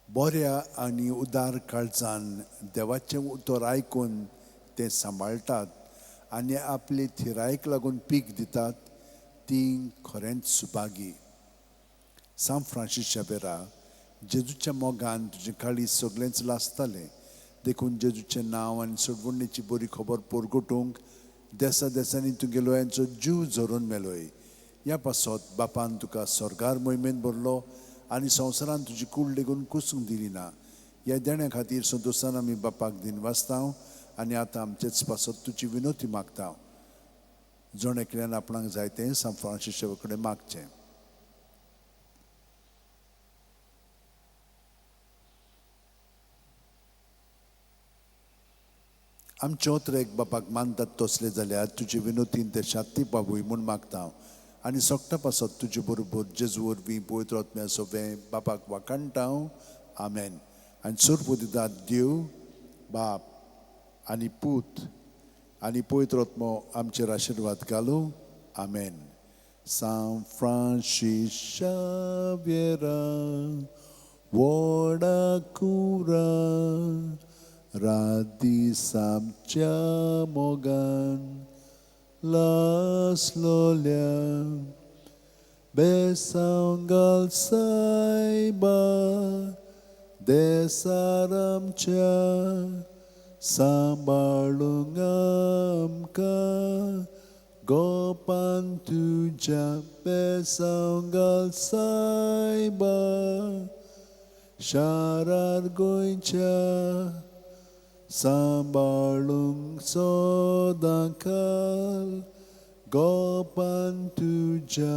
बऱ्या आनी उदार काळजान देवाचें उतर आयकून तें सांबाळटात आनी आपले थिरायेक लागून पीक दितात तीं खरेंच सुभागी. सां फ्रांसीस शावेरा, जेजूच्या मोगान तुजें काळीज सगळेंच लासतालें, देखून जेजूचें नांव आनी सोडवणेची बरी खबर परगटूंक देसा देसांनी तुगेलो यांचो जीव झरोवन मेलोय. ह्या पासत बापान तुका स्वर्गार मोहिमेन भरलो आनी संवसारान तुजी कूड लेगून कुसूंक दिली ना. ह्या देण्या खातीर संतोशान आमी बापाक दिनवासता आनी आतां आमचेच पासत तुजी विनोती मागता. जण एकल्यान आपणाक जाय तें सां फ्रांसीस कडेन मागचें. आमचे ओतरेक बापाक मानतात तसले जाल्यार तुजे विनोतीन ते शाती पावूय म्हूण मागता आनी सोगटा पासत तुजे बरोबर जेजू वरवीं पवित्र आत्म्या सोबें बापाक वाखाणटा. आमेन. आनी सोरपुदितात देव बाप आनी पूत आनी पवित्र आत्मो आमचेर आशिर्वाद घालूं. आमेन. सां फ्रांसीस शाव्येरा व्हडा कुरा रात दीस आमच्या मोगान लासलोल्या बेसांव घाल सायबा देसार आमच्या सांबाळूंक आमकां गोपान तुज्या बेसांव घाल सायबा शारार गोंयच्या सांबाळूंक सदां काल गोपान तुज्या.